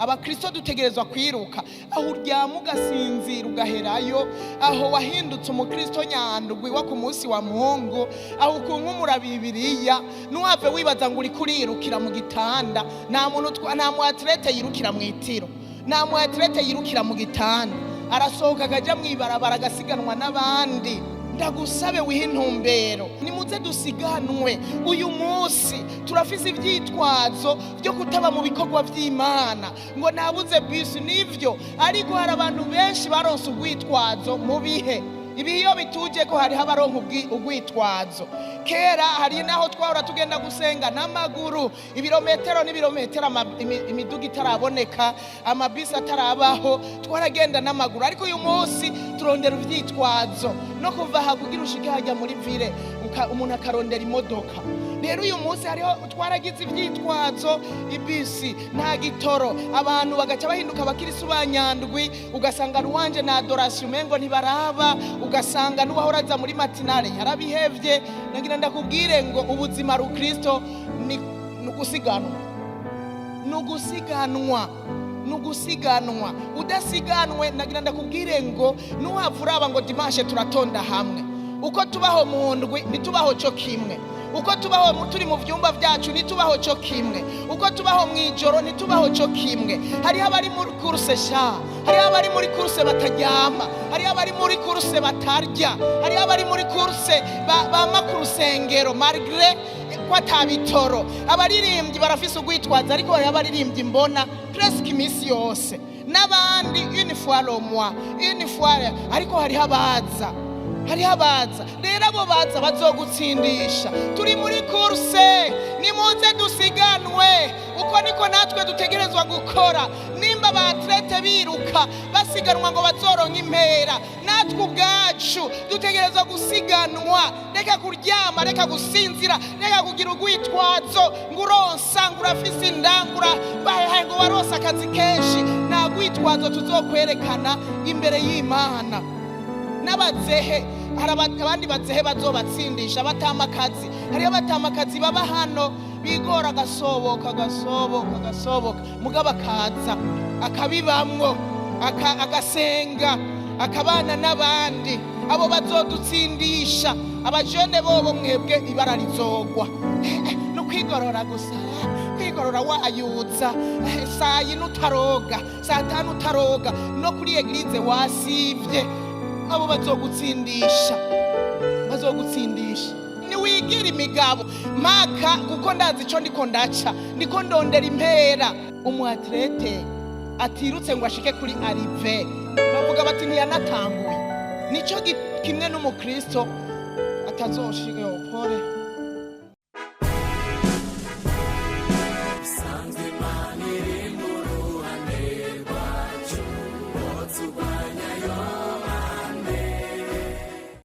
Abakristo dutegerezwa kwiruka. Aho uryama ugasinzira ugaherayo, aho wahindutse umukristo nyandwi wo ku munsi wa Mungu, aho ukunkumura Bibiliya, ntuhave wibaza ngo uriko urirukira mu gitanda. Nta muntu nta mu athlète yirukira mu itiro, nta mu athlète yirukira mu gitanda. Arasohoka akaja mw'ibarabara, agasiganwa n'abandi. Ndagusabe wihe intumbero. Nimuze dusiganwe. Uyu munsi turafise ivyitwazo byo kutaba mu bikorwa vy'Imana, ngo nabuze bisi. Nivyo, ariko hari abantu benshi baronse urwitwazo mu bihe. Ibihe iyo bituje ko hariho abaronka urwitwazo. Kera hari naho twahora tugenda gusenga n'amaguru ibirometero n'ibirometero, imiduga itaraboneka, amabisi atarabaho, twaragenda n'amaguru. Ariko uyu munsi turondera ivyitwazo no kuva aha kugira ushike hajya muri ville, umuntu akarondera imodoka. Rero uyu munsi hariho twaragize ivyitwazo, ibisi, nta gitoro, abantu bagaca bahinduka abakirisu ba nyandwi. Ugasanga louange na adoration umengo ntibaraba, ugasanga n'uwahora aza muri matinale yarabihevye. Nagira ndakubwire ngo ubuzima rukristo ni ugusiganwa, ni ugusiganwa, ni ugusiganwa. Udasiganwe, nagira ndakubwire ngo nuhava uraba ngo dimanche turatonda hamwe. Uko tubaho mu ndwi ntitubaho co kimwe, uko tubaho turi mu vyumba vyacu ntitubaho co kimwe, uko tubaho mu ijoro ntitubaho co kimwe. Hariho abari muri course sha, hariho abari muri course bataryama, hariho abari muri course batarya, hariho abari muri course bama ku rusengero malgré ko atabitoro. Abaririmbyi barafise urwitwazo, ariko hariho abaririmbyi mbona presque iminsi yose, n'abandi une fois le mois, une fois. Ariko hariho abaza, hariho abaza. Rero abo baza bazogutsindisha. Turi muri course, nimuze dusiganwe. Uko niko natwe dutegerezwa gukora. Nimba ba athlètes biruka basiganwa ngo bazoronke impera, natwe ubwacu dutegerezwa gusiganwa. Reka kuryama, reka gusinzira, reka kugira urwitwazo ngo uronsa, ngo urafise inda, ngo urabahehe, ngo waronse akazi kenshi. Nta rwitwazo tuzokwerekana imbere y'Imana. N'abazehe, hari abandi bazehe bazobatsindisha batamakazi. Hariyo abatamakazi baba hano bigora, agasoboka, agasoboka, agasoboka, mugabo akaza akabibamwo, agasenga, akabana n'abandi. Abo bazodutsindisha. Abajene bobo mwebwe ibara rizogwa no kwigorora gusa, kwigorora wayutsa saa 4 utaroga, saa 5 utaroga, no kuri église wasivye. Abo bazogutsindisha, bazogutsindisha. Niwigira imigabo maka, kuko ndazi ico ndiko ndaca, ndiko ndondera impera. Umu athlète atirutse ngo ashike kuri arrivée, bavuga bati ntiyanatanguye. Nico kimwe n'umukristo atazoshika. Pole.